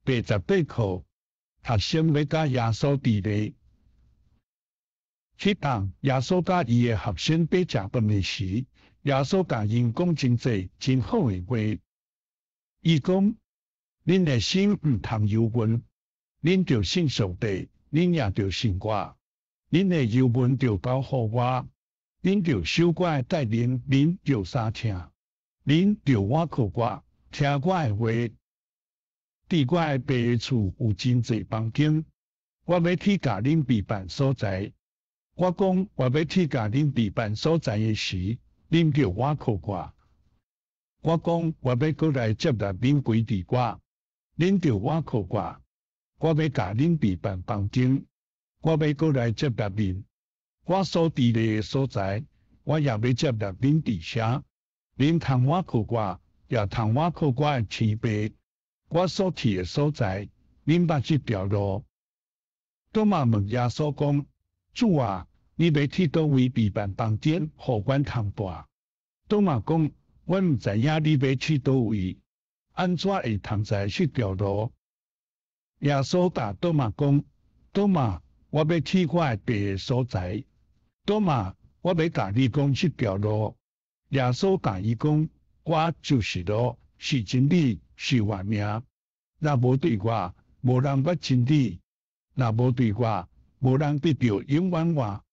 第18課，學生欲佮耶穌佇咧。彼當耶穌佮伊的學生佇食飯的時，耶穌共𪜶講真濟真好的話。伊講：恁的心毋通憂悶，恁著信上帝，恁也著信我。恁的憂悶著交予我，恁著守我的誡命，恁著相疼。恁著倚靠我，聽我的話。佇我的爸的厝有真濟房間，我欲去共恁備辦所在。我講我欲去共恁備辦所在的時，恁著倚靠我。我講我欲閣來接納恁歸佇我，恁著倚靠我。我欲共恁備辦房間，我欲閣來接納恁。我所佇咧的所在，我也欲接納恁佇遐。恁通倚靠我，也通倚靠我的天父。我所去的所在，恁捌這條路。多馬問耶穌講：主啊，你欲去佗位備辦房間，予阮通蹛？多馬講：阮毋知影你欲去佗位，按怎會通知這條路？耶穌答多馬講：多馬，我欲去我的爸的所在。多馬，我欲共你講這條路。耶穌共伊講：我就是路，是真理，是活命。若無對我，無人捌真理；若無對我，無人得著永遠活。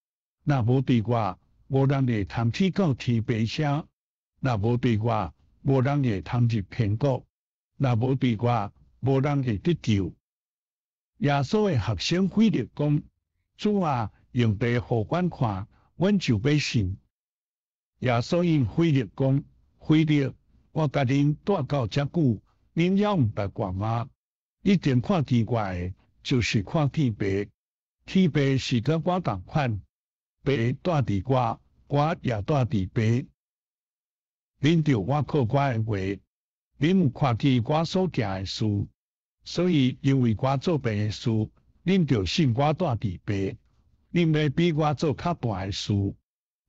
若無對我，無人會通去到天父遐。若無對我，無人會通入天國。若無對我，無人會得救。耶穌的學生腓力講：主啊，用爸予阮看，阮就欲信。耶穌應腓力講：腓力，我佮恁蹛到遮久，恁猶毋捌我嗎？已經看見我的，就是看見爸。天父是佮我仝款，爸蹛佇我，我也蹛佇爸。恁著倚靠我的話，恁有看見我所行的事，所以因為我做爸的事，恁著信我蹛佇爸。恁欲比我做較大的事，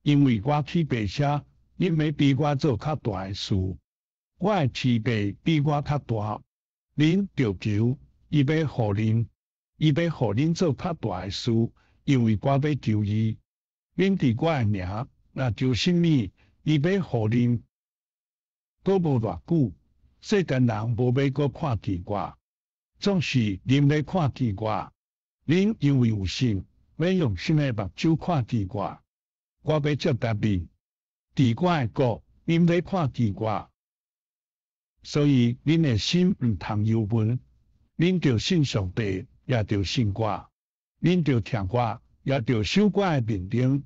因為我去爸遐，恁欲比我做較大的事。我的天父比我較大，恁著求，伊欲予恁，伊欲予恁做較大的事，因為我欲求伊。恁佇我的名，若求啥物，伊欲予恁。閣無偌久，世間人無欲閣看見我，總是恁欲看見我。恁因為有信，欲用新的目睭看見我。我欲接納恁，佇我的國，恁欲看見我。所以恁的心毋通憂悶，恁著信上帝，也著信我。恁著疼我，也著守我的命令。